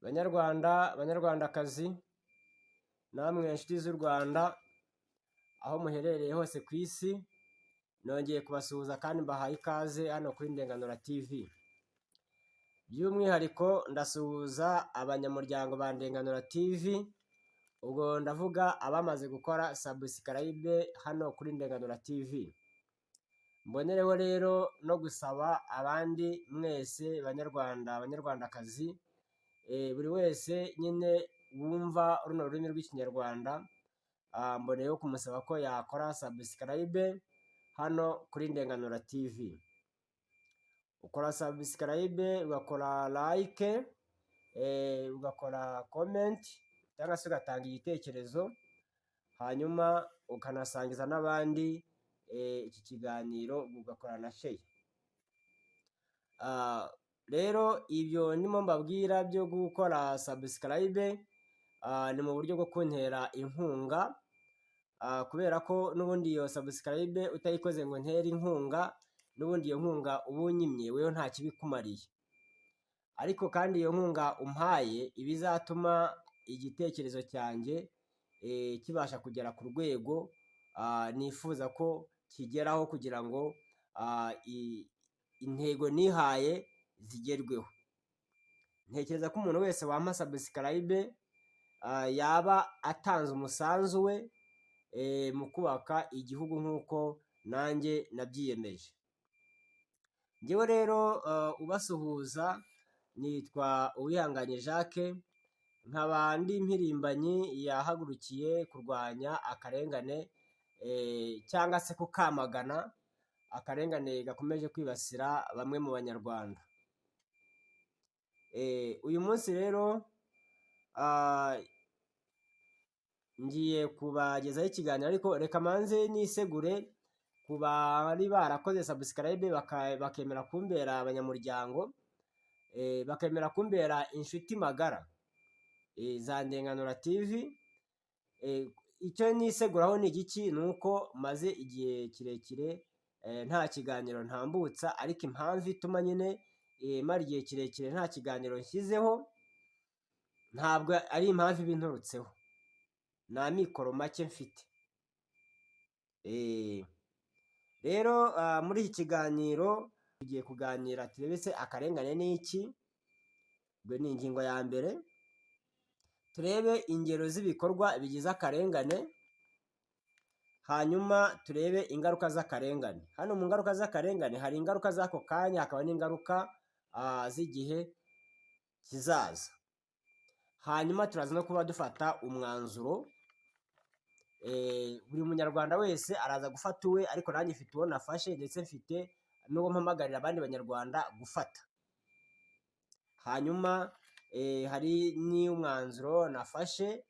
Banyarwanda, banyarwandakazi, namwe nshuti z'u Rwanda, aho muherereye hose ku isi, nongeye kubasuhuza kandi mbahaye ikaze hano kuri Ndenganura TV. By'umwihariko ndasuhuza abanyamuryango ba Ndenganura TV, ubwo ndavuga abamaze gukora subscribe hano kuri Ndenganura TV. Mbonereho rero no gusaba abandi mwese banyarwanda, banyarwandakazi, buri wese nyine wumva runo rurimi rw'Ikinyarwanda, mboneyeho kumusaba ko yakora subscribe hano kuri Ndenganura TV. Ukora subscribe, ugakora like, ugakora comment cyangwa se ugatanga igitekerezo, hanyuma ukanasangiza n'abandi iki kiganiro, ugakora na share. Rero ibyo ndimo mbabwira byo gukora subscribe ni mu buryo bwo kuntera inkunga, kubera ko n'ubundi iyo subscribe utayikoze ngo ntere inkunga, n'ubundi iyo nkunga uba unyimye, weho nta kibikumariye. Ariko kandi iyo nkunga umpaye iba izatuma igitekerezo cyanjye kibasha kugera ku rwego nifuza ko kigeraho kugira ngo intego nihaye zigerweho. Ntekereza ko umuntu wese wampa subscribe yaba atanze umusanzu we mu kubaka igihugu nk'uko nanjye nabyiyemeje. Njyewe rero ubasuhuza nitwa Uwihanganye Jacques, nkaba ndi impirimbanyi yahagurukiye kurwanya akarengane cyangwa se kukamagana, akarengane gakomeje kwibasira bamwe mu banyarwanda. Uyu munsi rero ngiye kubagezaho ikiganiro, ariko reka manze nisegure ku bari barakoze subscribe, bakemera kumbera abanyamuryango, bakemera kumbera inshuti magara za Ndenganura TV. Icyo niseguraho ni igiki? Ni uko maze igihe kirekire nta kiganiro ntambutsa, ariko impamvu ituma nyine mara igihe kirekire nta kiganiro nshyizeho ntabwo ari impamvu iba inturutseho, ni amikoro make mfite. Rero muri iki kiganiro tugiye kuganira turebe se akarengane ni iki, ubwo ni ingingo ya mbere, turebe ingero z'ibikorwa bigize akarengane, hanyuma turebe ingaruka z'akarengane. Hano mu ngaruka z'akarengane hari ingaruka z'ako kanya, hakaba n'ingaruka z'igihe kizaza. Hanyuma turaza no kuba dufata umwanzuro, buri munyarwanda wese araza gufata uwe, ariko nanjye mfite uwo nafashe, ndetse mfite n'uwo mpamagarira abandi banyarwanda gufata. Hanyuma hari n'umwanzuro nafashe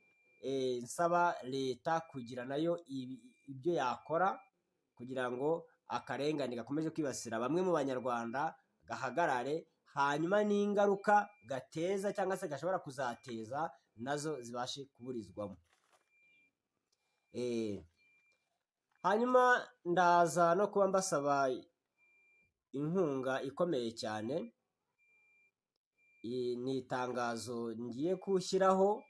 nsaba leta kugira nayo ibyo yakora kugira ngo akarengane gakomeje kwibasira bamwe mu banyarwanda gahagarare, hanyuma n'ingaruka gateza cyangwa se gashobora kuzateza nazo zibashe kuburizwamo. Hanyuma ndaza no kuba mbasaba inkunga ikomeye cyane, ni itangazo ngiye gushyiraho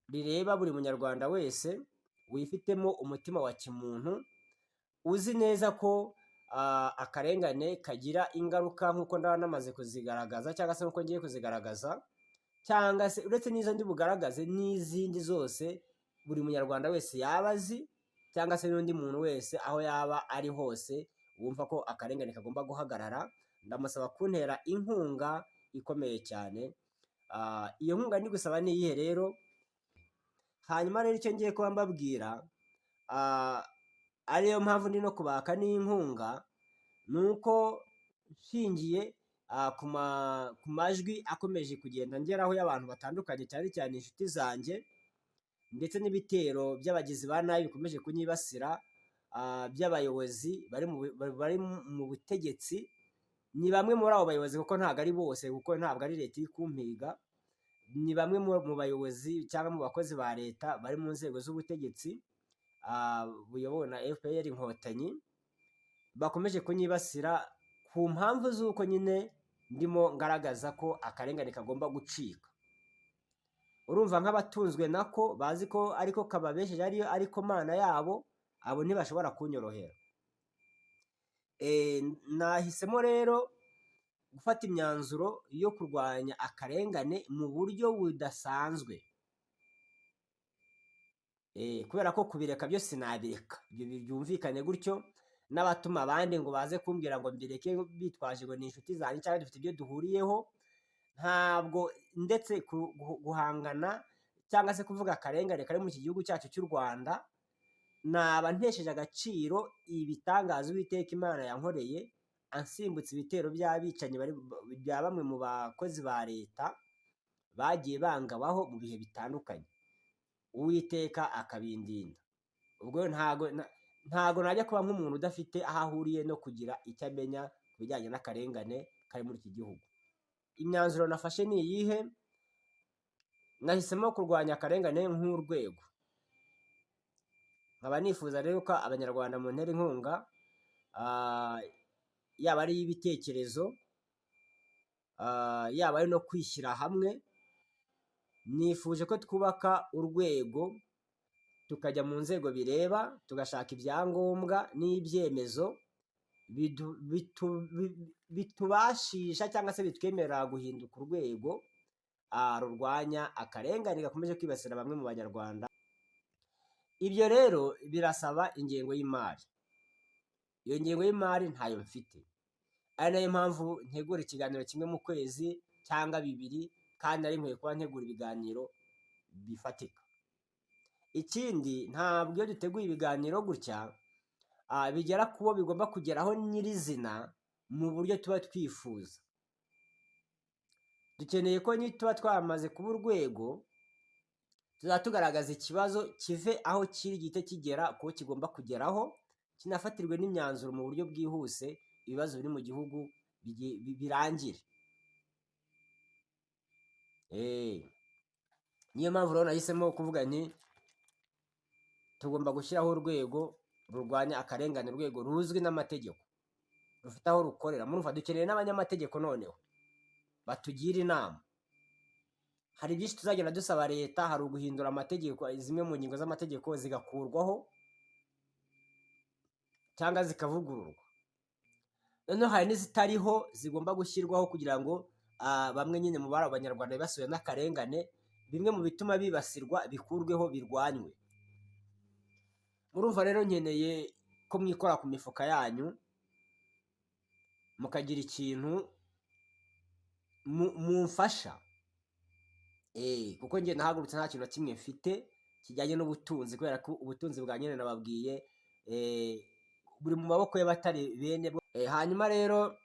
rireba buri munyarwanda wese wifitemo umutima wa kimuntu, uzi neza ko akarengane kagira ingaruka nk'uko ndaba namaze kuzigaragaza cyangwa se nk'uko ngiye kuzigaragaza, cyangwa se uretse n'izo ndi bugaragaze n'izindi zose buri munyarwanda wese yaba azi, cyangwa se n'undi muntu wese aho yaba ari hose wumva ko akarengane kagomba guhagarara, ndamusaba kuntera inkunga ikomeye cyane. Iyo nkunga ndi gusaba ni iyihe rero? Hanyuma rero icyo ngiye kuba mbabwira, ariyo mpamvu ndi no kubaka n'inkunga, ni uko nshingiye ku majwi akomeje kugenda ngeraho y'abantu batandukanye, cyane cyane inshuti zanjye, ndetse n'ibitero by'abagizi ba nabi bikomeje kunyibasira, by'abayobozi bari mu butegetsi, ni bamwe muri abo bayobozi kuko ntabwo ari bose, kuko ntabwo ari leta iri kumpiga, ni bamwe mu bayobozi cyangwa mu bakozi ba leta bari mu nzego z'ubutegetsi buyobowe na FPR Inkotanyi, bakomeje kunyibasira ku mpamvu z'uko nyine ndimo ngaragaza ko akarengane kagomba gucika. Urumva nk'abatunzwe nako bazi ko ariko kababesheje, ariyo ariko mana yabo, abo ntibashobora kunyorohera. Nahisemo rero gufata imyanzuro yo kurwanya akarengane mu buryo budasanzwe, kubera ko kubireka byo sinabireka, ibyo byumvikane gutyo. N'abatuma abandi ngo baze kumbwira ngo mbireke bitwaje ngo ni inshuti zanjye cyangwa dufite ibyo duhuriyeho, ntabwo ndetse guhangana cyangwa se kuvuga akarengane kari muri iki gihugu cyacu cy'u Rwanda, naba ntesheje agaciro ibitangaza Uwiteka Imana yankoreye, ansimbutse ibitero by'abicanyi bya bamwe mu bakozi ba leta bagiye bangabaho mu bihe bitandukanye, Uwiteka akabindinda. Ubwo ntago najya kuba nk'umuntu udafite aho ahuriye no kugira icyo amenya ku bijyanye n'akarengane kari muri iki gihugu. Imyanzuro nafashe ni iyihe? Nahisemo kurwanya akarengane nk'urwego, nkaba nifuza rero ko Abanyarwanda muntera inkunga, yaba ari iy'ibitekerezo, yaba ari no kwishyira hamwe. Nifuje ko twubaka urwego, tukajya mu nzego bireba, tugashaka ibyangombwa n'ibyemezo bitubashisha cyangwa se bitwemerera guhinduka urwego rurwanya akarengane gakomeje kwibasira bamwe mu Banyarwanda. Ibyo rero birasaba ingengo y'imari. Iyo ngengo y'imari ntayo mfite, ari nayo mpamvu ntegura ikiganiro kimwe mu kwezi cyangwa bibiri, kandi nari nkwiye kuba ntegura ibiganiro bifatika. Ikindi, ntabwo iyo duteguye ibiganiro gutya bigera ku bo bigomba kugeraho nyirizina mu buryo tuba twifuza. Dukeneye ko nituba twamaze kuba urwego, tuzaba tugaragaza ikibazo kive aho kiri gihite kigera ku bo kigomba kugeraho, kinafatirwe n'imyanzuro mu buryo bwihuse, ibibazo biri mu gihugu birangire. Niyo mpamvu rero nahisemo kuvuga nti tugomba gushyiraho urwego rurwanya akarengane, urwego ruzwi n'amategeko, rufite aho rukorera. Murumva dukeneye n'abanyamategeko noneho batugira inama. Hari byinshi tuzagenda dusaba leta, hari uguhindura amategeko, zimwe mu ngingo z'amategeko zigakurwaho cyangwa zikavugururwa. Noneho hari n'izitariho zigomba gushyirwaho kugira ngo bamwe nyine mu bari Abanyarwanda bibasiwe n'akarengane, bimwe mu bituma bibasirwa bikurweho, birwanywe. Murumva rero nkeneye ko mwikora ku mifuka yanyu, mukagira ikintu mumfasha, kuko njye nahagurutse nta kintu na kimwe mfite kijyanye n'ubutunzi, kubera ko ubutunzi bwa nyine nababwiye buri mu maboko y'abatari bene bwo. Hanyuma rero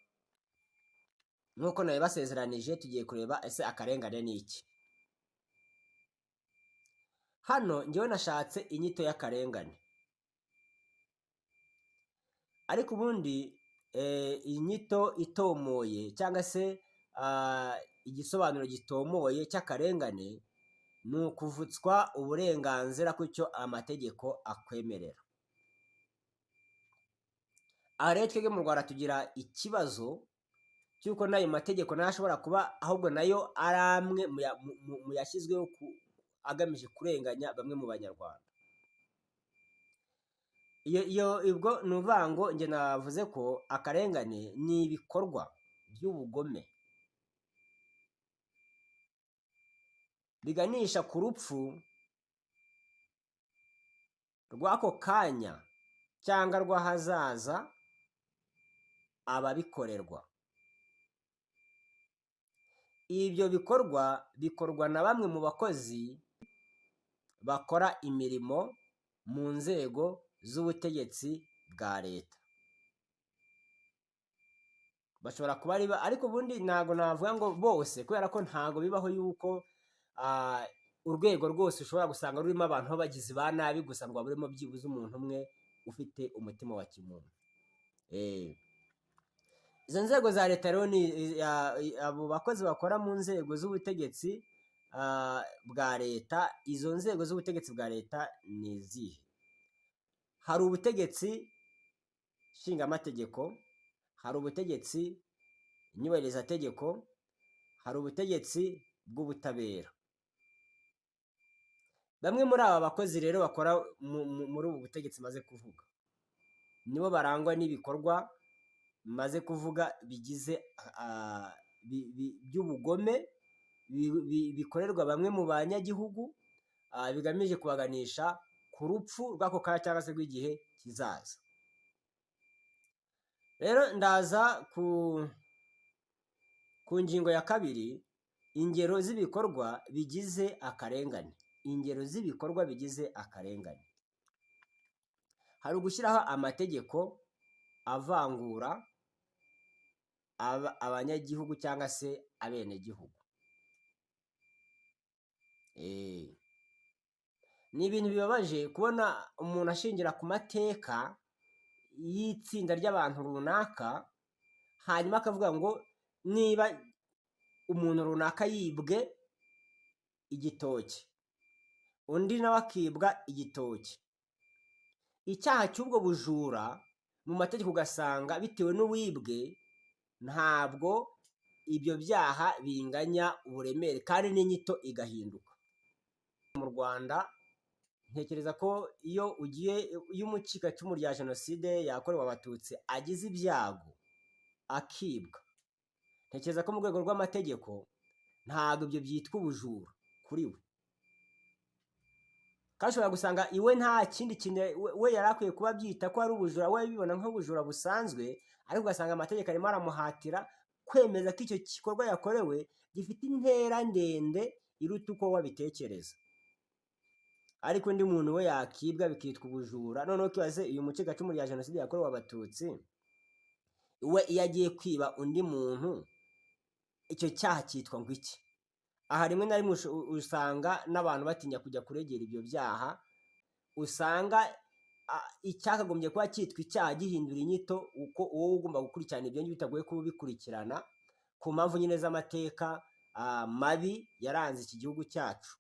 nk'uko nabibasezeranije, tugiye kureba ese akarengane ni iki. Hano njyewe nashatse inyito y'akarengane, ariko ubundi inyito itomoye cyangwa se igisobanuro gitomoye cy'akarengane ni ukuvutswa uburenganzira ku cyo amategeko akwemerera. Aha rero twebwe mu Rwanda tugira ikibazo cy'uko n'ayo mategeko nayo ashobora kuba ahubwo nayo ari amwe mu yashyizweho agamije kurenganya bamwe mu Banyarwanda. Iyo ubwo ni ukuvuga ngo njye navuze ko akarengane ni ibikorwa by'ubugome biganisha ku rupfu rw'ako kanya cyangwa rw'ahazaza ababikorerwa. Ibyo bikorwa bikorwa na bamwe mu bakozi bakora imirimo mu nzego z'ubutegetsi bwa leta. Bashobora kuba ari, ariko ubundi ntabwo navuga ngo bose, kubera ko ntabwo bibaho yuko urwego rwose ushobora gusanga rurimo abantu b'abagizi ba nabi gusa ngo haburemo byibuze umuntu umwe ufite umutima wa kimuntu. Izo nzego za leta rero ni abo bakozi bakora mu nzego z'ubutegetsi bwa leta. Izo nzego z'ubutegetsi bwa leta ni izihe? Hari ubutegetsi nshingamategeko, hari ubutegetsi Inyubahirizategeko, hari ubutegetsi bw'ubutabera. Bamwe muri aba bakozi rero bakora muri ubu butegetsi maze kuvuga, nibo barangwa n'ibikorwa maze kuvuga bigize by'ubugome bikorerwa bamwe mu banyagihugu, bigamije kubaganisha ku rupfu rw'ako kanya cyangwa se rw'igihe kizaza. Rero ndaza ku ngingo ya kabiri, ingero z'ibikorwa bigize akarengane. Ingero z'ibikorwa bigize akarengane. Hari ugushyiraho amategeko avangura abanyagihugu cyangwa se abenegihugu. Ni ibintu bibabaje kubona umuntu ashingira ku mateka y'itsinda ry'abantu runaka, hanyuma akavuga ngo niba umuntu runaka yibwe igitoki, undi nawe akibwa igitoki, icyaha cy'ubwo bujura mu mategeko ugasanga bitewe n'uwibwe ntabwo ibyo byaha binganya uburemere kandi n'inyito igahinduka. Mu Rwanda ntekereza ko iyo ugiye, iyo umucikacumu rya Jenoside yakorewe Abatutsi agize ibyago akibwa, ntekereza ko mu rwego rw'amategeko ntabwo ibyo byitwa ubujura kuri we. Kandi ushobora gusanga iwe nta kindi kintu we yari akwiye kuba abyita ko ari ubujura, we abibona nk'ubujura busanzwe, ariko ugasanga amategeko arimo aramuhatira kwemeza ko icyo gikorwa yakorewe gifite intera ndende iruta uko we abitekereza. Ariko undi muntu we yakibwa bikitwa ubujura. Noneho ukibaze uyu mucikacumu rya Jenoside yakorewe Abatutsi, we iyo agiye kwiba undi muntu icyo cyaha cyitwa ngo iki? Aha rimwe na rimwe usanga n'abantu batinya kujya kuregera ibyo byaha, usanga icyakagombye kuba cyitwa icyaha gihindura inyito uko wowe ugomba gukurikirana ibyo ngibyo bitagoye kuba ubikurikirana, ku mpamvu nyine z'amateka mabi yaranze iki gihugu cyacu.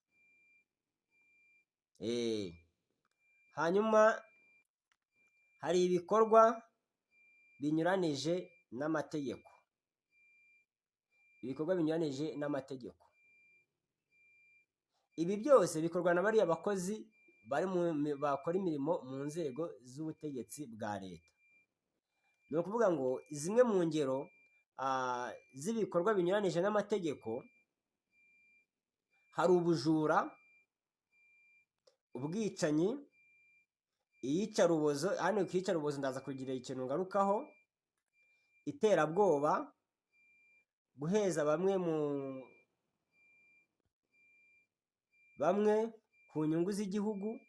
Hanyuma hari ibikorwa binyuranije n'amategeko. Ibikorwa binyuranije n'amategeko. Ibi byose bikorwa na bariya bakozi bari bakora imirimo mu nzego z'ubutegetsi bwa leta. Ni ukuvuga ngo zimwe mu ngero z'ibikorwa binyuranije n'amategeko, hari ubujura, ubwicanyi, iyicarubozo, hano ku iyicarubozo ndaza kugira ikintu ngarukaho, iterabwoba, guheza bamwe ku nyungu z'igihugu,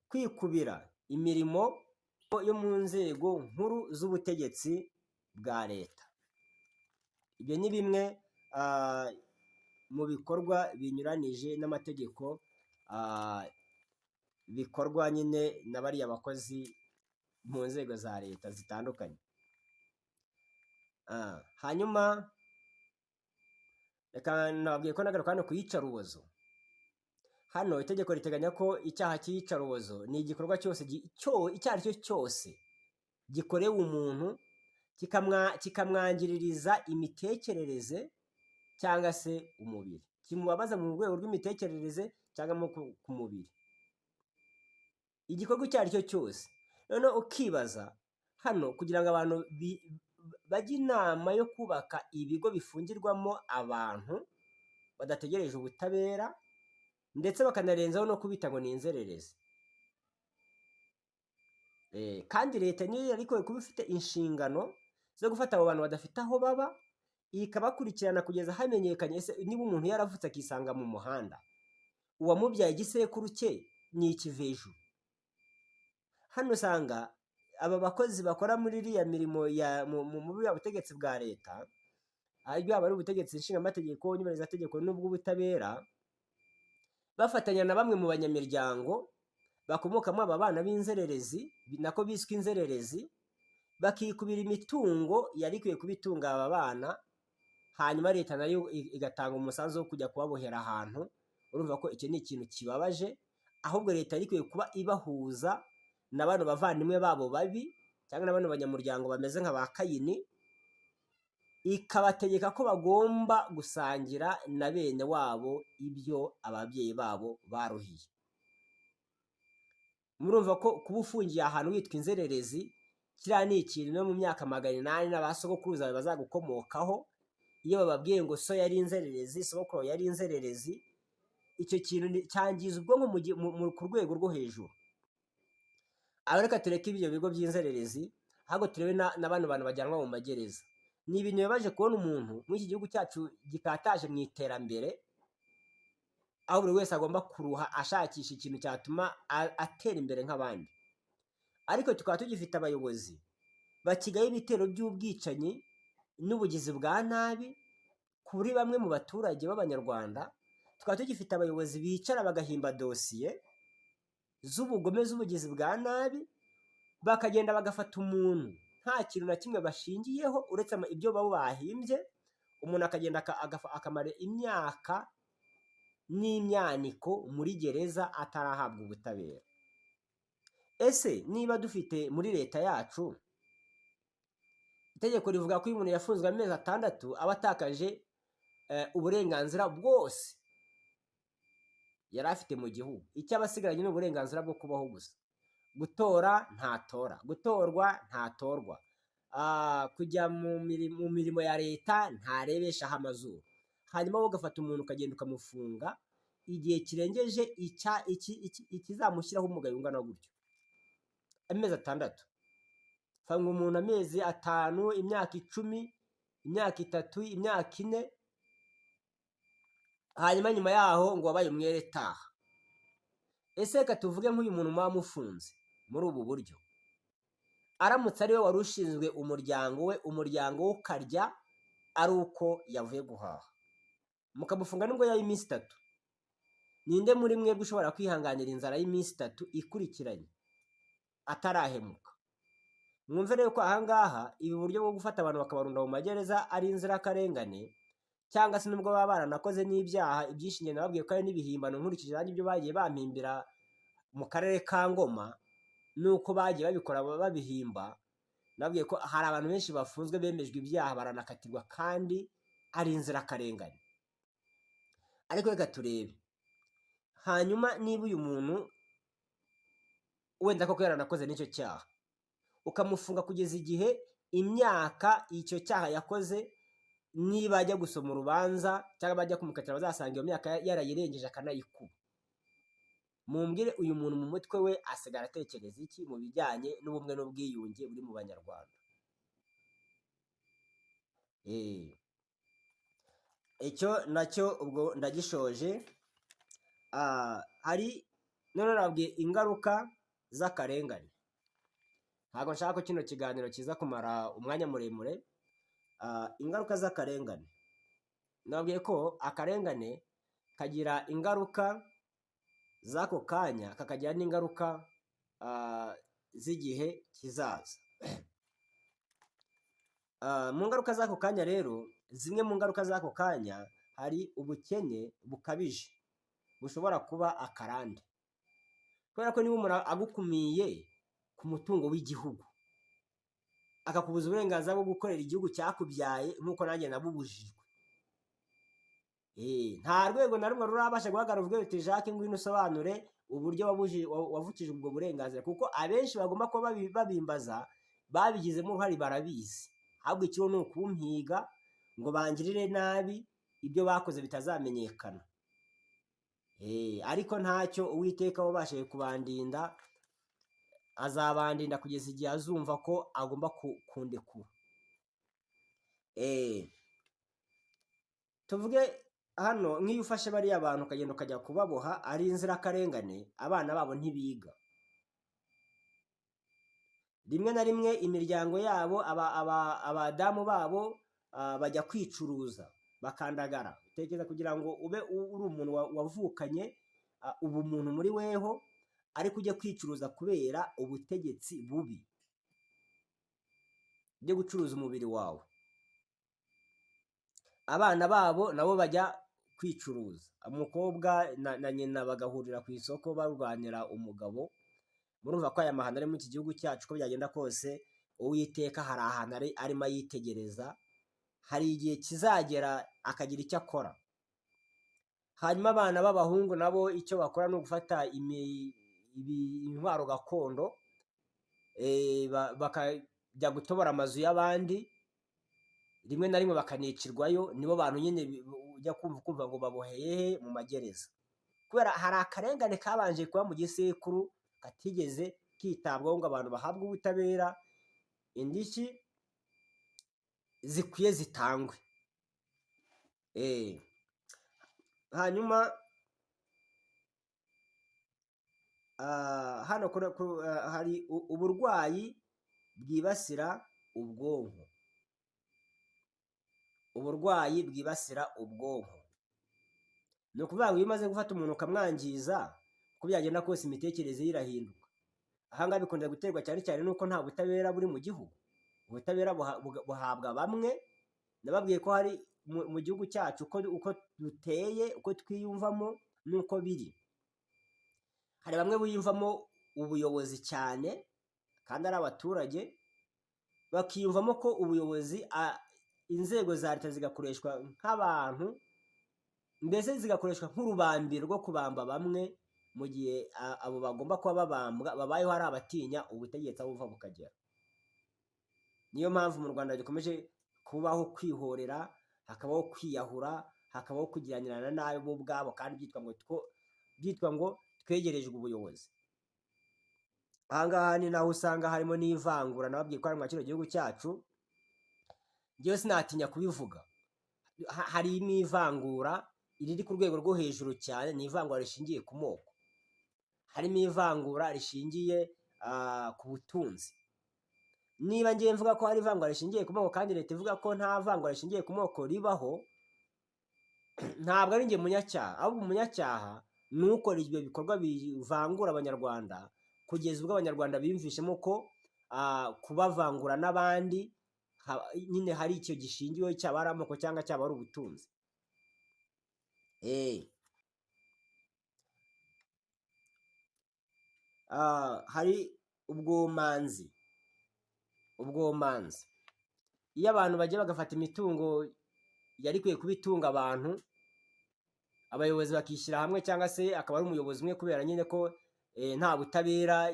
kwikubira imirimo yo mu nzego nkuru z'ubutegetsi bwa leta. Ibyo ni bimwe mu bikorwa binyuranije n'amategeko, bikorwa nyine na bariya bakozi mu nzego za leta zitandukanye. Hanyuma reka nababwiye ko nagaruka hano ku iyicarubozo. Hano itegeko riteganya ko icyaha cy'iyicarubozo ni igikorwa cyose icyo ari cyo cyose gikorewe umuntu kikamwangiririza imitekerereze cyangwa se umubiri, kimubabaza mu rwego rw'imitekerereze cyangwa ku mubiri, igikorwa icyo ari cyo cyose. Noneho ukibaza hano kugira ngo abantu bajye inama yo kubaka ibigo bifungirwamo abantu badategereje ubutabera, ndetse bakanarenzaho no kubita ngo ni inzererezi. Kandi leta niyo yari ikwiye kuba ifite inshingano zo gufata abo bantu badafite aho baba, ikabakurikirana kugeza hamenyekanye ese niba umuntu yaravutse akisanga mu muhanda, uwamubyaye igisekuru cye ni ikivejuru. Hano usanga aba bakozi bakora muri iriya mirimo ya mu buriya butegetsi bwa leta, yaba ari ubutegetsi nshingamategeko, nyubahirizategeko n'ubw'ubutabera, bafatanya na bamwe mu banyamiryango bakomokamo aba bana b'inzererezi, nako biswe inzererezi, bakikubira imitungo yari ikwiye kuba itunga aba bana, hanyuma leta nayo igatanga umusanzu wo kujya kubabohera ahantu. Urumva ko icyo ni ikintu kibabaje, ahubwo leta yari ikwiye kuba ibahuza na bano bavandimwe babo babi cyangwa na bano banyamuryango bameze nka ba Kayini. ikabategeka ko bagomba gusangira na bene wabo ibyo ababyeyi babo baruhiye. Murumva ko kuba ufungiye ahantu witwa inzererezi, kiriya ni ikintu no mu myaka 800 n'abasogokuruza bawe bazagukomokaho, iyo bababwiye ngo so yari inzererezi, sogokuru yari inzererezi, icyo kintu cyangiza ubwonko ku rwego rwo hejuru. Aho reka tureke ibyo bigo by'inzererezi, ahubwo turebe na bano bantu bajyanwa mu magereza. Ni ibintu bibabaje kubona umuntu muri iki gihugu cyacu gikataje mu iterambere, aho buri wese agomba kuruha ashakisha ikintu cyatuma atera imbere nk'abandi, ariko tukaba tugifite abayobozi bakigaye ibitero by'ubwicanyi n'ubugizi bwa nabi kuri bamwe mu baturage b'Abanyarwanda, tukaba tugifite abayobozi bicara bagahimba dosiye z'ubugome, z'ubugizi bwa nabi, bakagenda bagafata umuntu nta kintu na kimwe bashingiyeho uretse ibyo bo bahimbye, umuntu akagenda akamara imyaka n'imyaniko muri gereza atarahabwa ubutabera. Ese niba dufite muri leta yacu itegeko rivuga ko iyo umuntu yafunzwe amezi 6 aba atakaje uburenganzira bwose yari afite mu gihugu, icyo aba asigaranye ni uburenganzira bwo kubaho gusa. Gutora ntatora, gutorwa ntatorwa, kujya mu mirimo ya leta ntarebeshaho amazuru. Hanyuma wowe ugafata umuntu ukagenda ukamufunga igihe kirengeje ikizamushyiraho umugayo ungana gutyo, amezi 6. Funga umuntu amezi 5, imyaka 10, imyaka 3, imyaka 4, hanyuma nyuma yaho ngo wabaye umwere taha. Ese reka tuvuge nk'uyu muntu muba mufunze muri ubu buryo, aramutse ariwe wari ushinzwe umuryango we, umuryango we ukarya ari uko yavuye guhaha, mukamufunga nubwo yaba iminsi 3, ninde muri mwebwe ushobora kwihanganira inzara y'iminsi 3 ikurikiranye atarahemuka? Mwumve rero ko ahangaha ibi buryo bwo gufata abantu bakabarunda mu magereza ari inzirakarengane, cyangwa se nubwo baba baranakoze n'ibyaha, ibyinshi njye nababwiye ko ari n'ibihimbano nkurikije nanjye ibyo bagiye bampimbira mu karere ka Ngoma, nuko bagiye babikora babihimba. Nababwiye ko hari abantu benshi bafunzwe bemejwe ibyaha baranakatirwa kandi ari inzirakarengane. Ariko reka turebe hanyuma niba uyu muntu wenda koko yaranakoze n'icyo cyaha, ukamufunga kugeza igihe imyaka icyo cyaha yakoze, niba ajya gusoma urubanza cyangwa bajya kumukatira bazasanga iyo myaka yarayirengeje akanayikuba. Mumbwire, uyu muntu mu mutwe we asigara atekereza iki mu bijyanye n'ubumwe n'ubwiyunge buri mu Banyarwanda? Icyo nacyo ubwo ndagishoje. Hari none nababwiye ingaruka z'akarengane. Ntabwo nshaka ko kino kiganiro kiza kumara umwanya muremure. Ingaruka z'akarengane, nababwiye ko akarengane kagira ingaruka z'ako kanya, kakagira n'ingaruka z'igihe kizaza. Mu ngaruka z'ako kanya rero, zimwe mu ngaruka z'ako kanya hari ubukene bukabije bushobora kuba akarande, kubera ko niba umuntu agukumiye ku mutungo w'igihugu, akakubuza uburenganzira bwo gukorera igihugu cyakubyaye nk'uko nanjye nabubujijwe, nta rwego na rumwe rurabasha guhagarara uvuge ruti Jacques ngwino usobanure uburyo wavukijwe ubwo burenganzira, kuko abenshi bagomba kuba babimbaza babigizemo uruhare barabizi, ahubwo ikiriho ni ukumpiga ngo bangirire nabi ibyo bakoze bitazamenyekana. Ariko ntacyo, Uwiteka wabashije kubandinda azabandinda kugeza igihe azumva ko agomba kundekura. Tuvuge hano nk'iyo ufashe bariya bantu ukagenda ukajya kubaboha ari inzirakarengane, abana babo ntibiga. Rimwe na rimwe imiryango yabo, abadamu babo bajya kwicuruza bakandagara. Utekereza kugira ngo ube uri umuntu wavukanye ubumuntu muri weho, ariko ujye kwicuruza kubera ubutegetsi bubi, ujye gucuruza umubiri wawe. Abana babo nabo bajya kwicuruza, umukobwa na nyina bagahurira ku isoko barwanira umugabo. Murumva ko aya mahano ari muri iki gihugu cyacu, uko byagenda kose Uwiteka hari ahantu arimo ayitegereza, Hari igihe kizagera akagira icyo akora. Hanyuma abana b'abahungu nabo icyo bakora ni ugufata intwaro gakondo, bakajya gutobora amazu y'abandi, rimwe na rimwe bakanicirwayo. Nibo bantu nyine ujya kumva ukumva ngo baboheye he mu magereza, kubera hari akarengane kabanje kuba mu gisekuru katigeze kitabwaho ngo abantu bahabwe ubutabera, indishyi zikwiye zitangwe. Hanyuma hano hari uburwayi bwibasira ubwonko. Uburwayi bwibasira ubwonko ni ukuvuga ngo iyo umaze gufata umuntu ukamwangiza, uko byagenda kose imitekerereze ye irahinduka. Aha ngaha bikunze guterwa cyane cyane n'uko nta butabera buri mu gihugu. Ubutabera buhabwa bamwe. Nababwiye ko hari mu gihugu cyacu uko duteye, uko twiyumvamo n'uko biri. Hari bamwe biyumvamo ubuyobozi cyane kandi ari abaturage, bakiyumvamo ko ubuyobozi, inzego za leta zigakoreshwa nk'abantu, mbese zigakoreshwa nk'urubambiro rwo kubamba bamwe, mu gihe abo bagomba kuba babambwa babayeho ari abatinya ubutegetsi aho buva bukagera. Niyo mpamvu mu Rwanda gikomeje kubaho kwihorera, hakabaho kwiyahura, hakabaho kugiranirana nabi bo ubwabo, kandi byitwa ngo twegerejwe ubuyobozi. Aha ngaha ni naho usanga harimo n'ivangura. Nababwiye ko hano muri kino gihugu cyacu, njyewe sinatinya kubivuga, harimo ivangura iriri ku rwego rwo hejuru cyane. Ni ivangura rishingiye ku moko, harimo ivangura rishingiye ku butunzi. Niba ngiye mvuga ko hari ivangura rishingiye ku moko kandi leta ivuga ko nta vangura rishingiye ku moko ribaho, ntabwo ari njye munyacyaha, ahubwo umunyacyaha ni ukora ibyo bikorwa bivangura Abanyarwanda, kugeza ubwo Abanyarwanda biyumvishemo ko kubavangura n'abandi nyine hari icyo gishingiweho, cyaba ari amoko cyangwa cyaba ari ubutunzi. Hari ubwomanzi. Ubwomanzi, iyo abantu bagiye bagafata imitungo yari ikwiye kuba itunga abantu, abayobozi bakishyira hamwe cyangwa se akaba ari umuyobozi umwe, kubera nyine ko nta butabera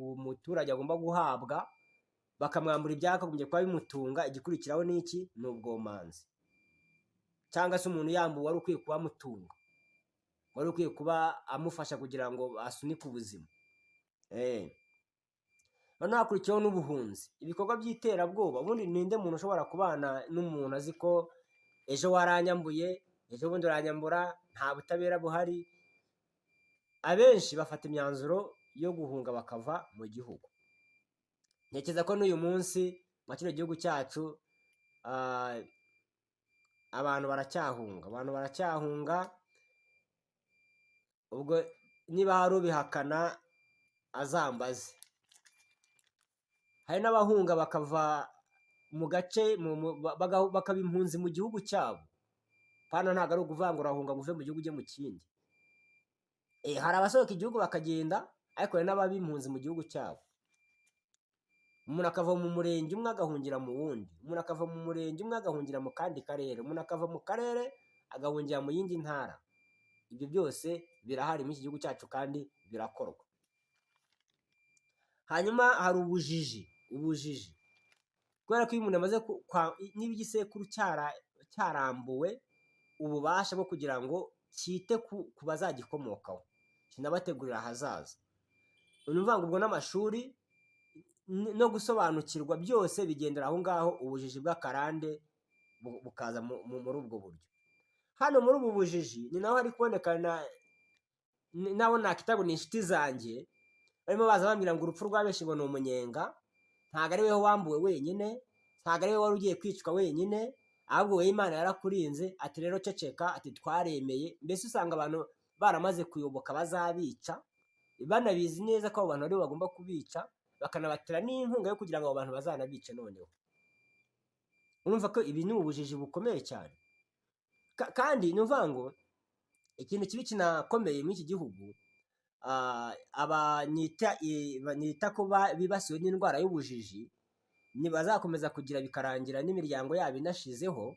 umuturage agomba guhabwa, bakamwambura ibyakagombye kuba bimutunga. Igikurikiraho ni iki? Ni ubwomanzi, cyangwa se umuntu yambuwe wari ukwiye kuba amutunga, wari ukwiye kuba amufasha kugira ngo asunike ubuzima. Noneho hakurikiyeho n'ubuhunzi, ibikorwa by'iterabwoba. Ubundi ninde muntu ushobora kubana n'umuntu azi ko ejo waranyambuye, ejo bundi uranyambura, nta butabera buhari? Abenshi bafata imyanzuro yo guhunga bakava mu gihugu. Ntekereza ko n'uyu munsi mu kino gihugu cyacu abantu baracyahunga, abantu baracyahunga. Ubwo niba hari ubihakana azambaze. Hari n'abahunga bakava mu gace, bakaba impunzi mu gihugu cyabo. Hano ntabwo ari ukuvuga ngo urahunga ngo uve mu gihugu ujye mu kindi. Hari abasohoka igihugu bakagenda, ariko hari n'ababa impunzi mu gihugu cyabo. Umuntu akava mu murenge umwe agahungira mu wundi, umuntu akava mu murenge umwe agahungira mu kandi karere, umuntu akava mu karere agahungira mu yindi ntara. Ibyo byose birahari muri iki gihugu cyacu kandi birakorwa. Hanyuma hari ubujiji. Ubujiji, kubera ko iyo umuntu amaze, niba igisekuru cyarambuwe ububasha bwo kugira ngo cyite ku bazagikomokaho, kinabategurira ahazaza, ni ukuvuga ngo ubwo n'amashuri no gusobanukirwa byose bigendera aho ngaho. Ubujiji bw'akarande bukaza muri ubwo buryo. Hano muri ubu bujiji ni naho hari kuboneka nabo nakita ngo ni inshuti zanjye, barimo baza bambwira ngo urupfu rwa benshi ngo ni umunyenga, ntabwo ari wowe wambuwe wenyine, ntabwo ari wowe wari ugiye kwicwa wenyine, ahubwo wowe Imana yarakurinze. Ati rero ceceka, ati twaremeye. Mbese usanga abantu baramaze kuyoboka bazabica, banabizi neza ko abo bantu aribo bagomba kubica, bakanabatera n'inkunga yo kugira ngo abo bantu bazanabice. Noneho urumva ko ibi ni ubujiji bukomeye cyane. Kandi ni ukuvuga ngo ikintu kibi kinakomeye muri iki gihugu, aba nita ko bibasiwe n'indwara y'ubujiji. bazakomeza kugira bikarangira n'imiryango yabo inashizeho.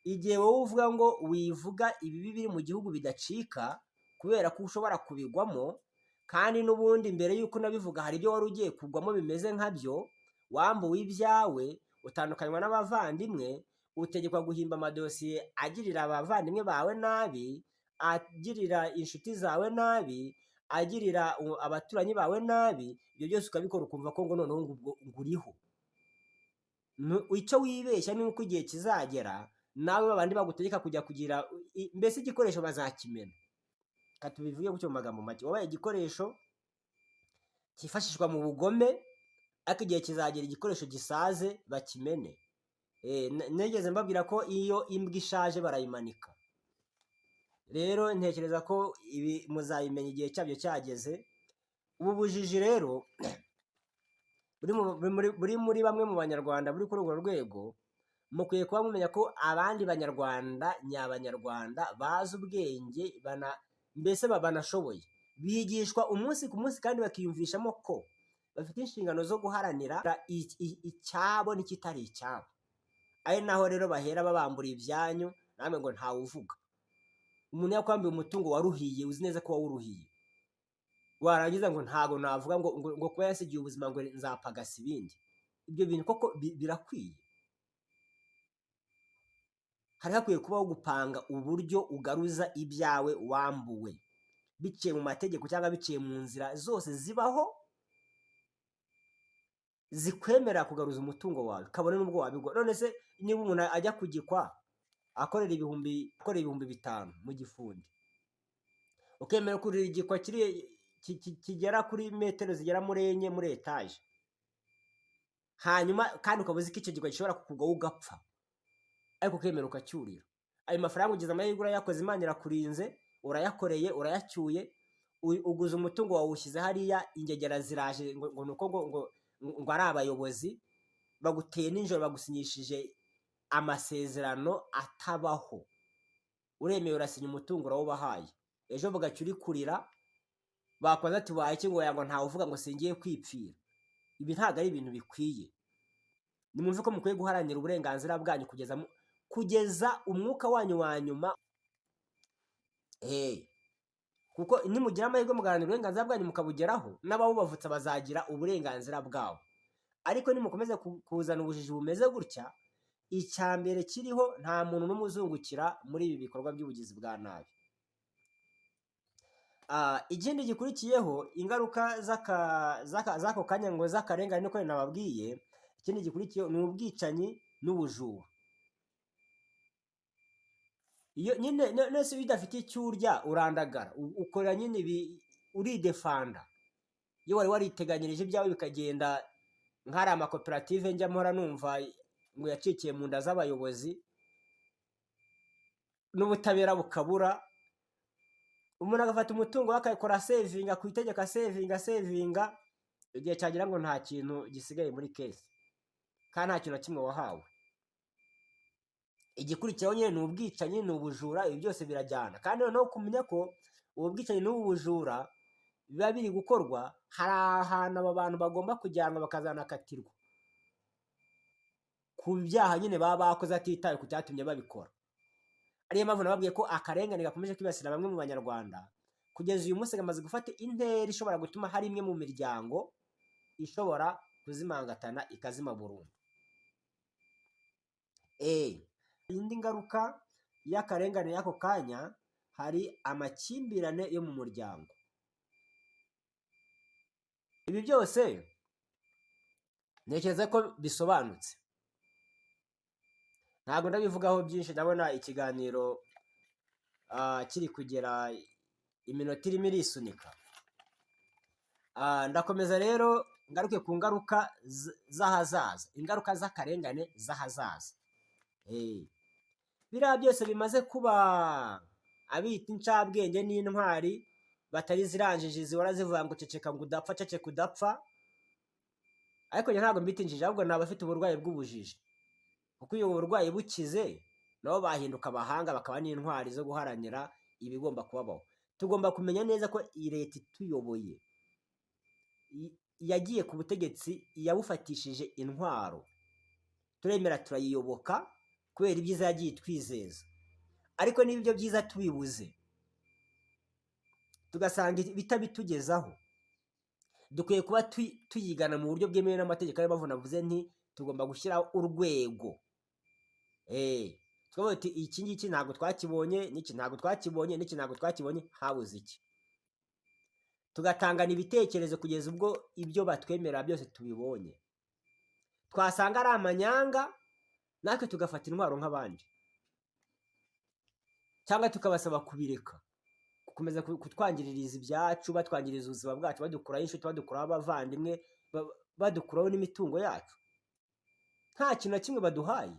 Igihe wowe uvuga ngo wivuga ibibi biri mu gihugu bidacika kubera ko ushobora kubigwamo, kandi n'ubundi mbere y'uko unabivuga hari ibyo wari ugiye kugwamo bimeze nkabyo, wambuwe ibyawe, utandukanywa n'abavandimwe, utegekwa guhimba amadosiye agirira abavandimwe bawe nabi, agirira inshuti zawe nabi, agirira abaturanyi bawe nabi, ibyo byose ukabikora ukumva ko ngo noneho ngo uriho. Icyo wibeshya ni uko igihe kizagera nawe babandi bagutegeka kujya kugira mbese igikoresho bazakimena. Reka tubivuge gutyo mu magambo make, wabaye igikoresho cyifashishwa mu bugome, ariko igihe kizagera igikoresho gisaze bakimene. Nigeze mbabwira ko iyo imbwa ishaje barayimanika. Rero ntekereza ko ibi muzabimenya igihe cyabyo cyageze. Ubu bujiji rero buri muri bamwe mu Banyarwanda buri kuri urwo rwego, mukwiye kuba mumenya ko abandi Banyarwanda nyabanyarwanda bazi ubwenge, mbese banashoboye, bigishwa umunsi ku munsi kandi bakiyumvishamo ko bafite inshingano zo guharanira icyabo n'ikitari icyabo. Ari naho rero bahera babambura ibyanyu, namwe ngo ntawuvuga. Umuntu yakwambuye umutungo waruhiye, uzi neza ko wawuruhiye, warangiza ngo ntago navuga ngo kuba yasigiye ubuzima ngo nzapagasa ibindi. Ibyo bintu koko birakwiye? Hari hakwiye kubaho gupanga uburyo ugaruza ibyawe wambuwe, biciye mu mategeko cyangwa biciye mu nzira zose zibaho zikwemerera kugaruza umutungo wawe, kabone n'ubwo wabigwa. None se niba umuntu ajya kugikwa akorera 5000 mu gifundi, ukemera kurira igikwa kigera kuri metero zigera muri 4 muri etaje, hanyuma kandi ukaba uzi ko icyo gikwa gishobora kukugwaho ugapfa, ariko ukemera ukacyurira. Ayo mafaranga ugize amahirwe urayakoze, Imana irakurinze, urayakoreye, urayacyuye, uguze umutungo wawushyize hariya, ingegera ziraje ngo nuko ngo ari abayobozi, baguteye nijoro bagusinyishije amasezerano atabaho, uremeye urasinya umutungo urawubahaye, ejo bugacya uri kurira, bakubaza ati ubaye iki, ngo ngo ntawe uvuga ngo singiye kwipfira. Ibi ntabwo ari ibintu bikwiye. Nimwumve ko mukwiye guharanira uburenganzira bwanyu kugeza umwuka wanyu wa nyuma. Kuko nimugira amahirwe mugaharanira uburenganzira bwanyu mukabugeraho, n'ababubavutsa bazagira uburenganzira bwabo. Ariko nimukomeza kuzana ubujiji bumeze gutya, icya mbere kiriho nta muntu n'umwe uzungukira muri ibi bikorwa by'ubugizi bwa nabi. Ikindi gikurikiyeho, ingaruka z'ako kanya ngo z'akarengane niko nababwiye, ikindi gikurikiyeho ni ubwicanyi n'ubujura. Iyo nyine nese iyo udafite icyo urya urandagara, ukora nyine ibi, uridefanda. Iyo wari wariteganyirije ibyawe bikagenda nk'ari amakoperative njya mpora numva ngo yacikiye mu nda z'abayobozi, n'ubutabera bukabura, umuntu agafata umutungo we akawukora sevinga ku itegeko, asevinga asevinga, igihe cyagira ngo nta kintu gisigaye muri caisse kandi nta kintu na kimwe wahawe. Igikurikiraho nyine ni ubwicanyi, ni ubujura, ibi byose birajyana. Kandi noneho kumenya ko ubu bwicanyi n'ubu bujura biba biri gukorwa, hari ahantu aba bantu bagomba kujyanwa bakazanakatirwa ku byaha nyine baba bakoze hatitawe ku cyatumye babikora. Ariyo mpamvu nababwiye ko akarengane gakomeje kwibasira bamwe mu Banyarwanda, kugeza uyu munsi kamaze gufata intera ishobora gutuma hari imwe mu miryango ishobora kuzimangatana ikazima burundu. Indi ngaruka y'akarengane y'ako kanya, hari amakimbirane yo mu muryango. Ibi byose ntekereza ko bisobanutse, ntabwo ndabivugaho byinshi, ndabona ikiganiro kiri kugera iminota irimo irisunika. Ndakomeza rero ngaruke ku ngaruka z'ahazaza, ingaruka z'akarengane z'ahazaza. Biriya byose bimaze kuba, abita incabwenge n'intwari batari ziranjiji zihora zivuga ngo ceceka ngo udapfa, ceceka udapfa, ariko njye ntabwo mbita injiji, ahubwo ni abafite uburwayi bw'ubujiji, kuko iyo burwayi bukize nabo bahinduka abahanga bakaba n'intwari zo guharanira ibigomba kubabaho. Tugomba kumenya neza ko iyi leta ituyoboye Yagiye ku butegetsi yabufatishije intwaro, turemera turayiyoboka kubera ibyiza yagiye itwizeza. Ariko niba ibyo byiza tubibuze, tugasanga bitabitugezaho, dukwiye kuba tuyigana mu buryo bwemewe n'amategeko. Ariyo mpamvu navuze nti tugomba gushyiraho urwego, tukavuga tuti: "Iki ngiki ntabwo twakibonye, n'iki ntabwo twakibonye, n'iki ntabwo twakibonye, habuze iki?" Tugatangana ibitekerezo kugeza ubwo ibyo batwemerera byose tubibonye. Twasanga ari amanyanga, natwe tugafata intwaro nk'abandi, cyangwa tukabasaba kubireka, gukomeza kutwangiririza ibyacu, batwangiriza ubuzima bwacu, badukuraho inshuti, badukuraho abavandimwe, badukuraho n'imitungo yacu, nta kintu na kimwe baduhaye,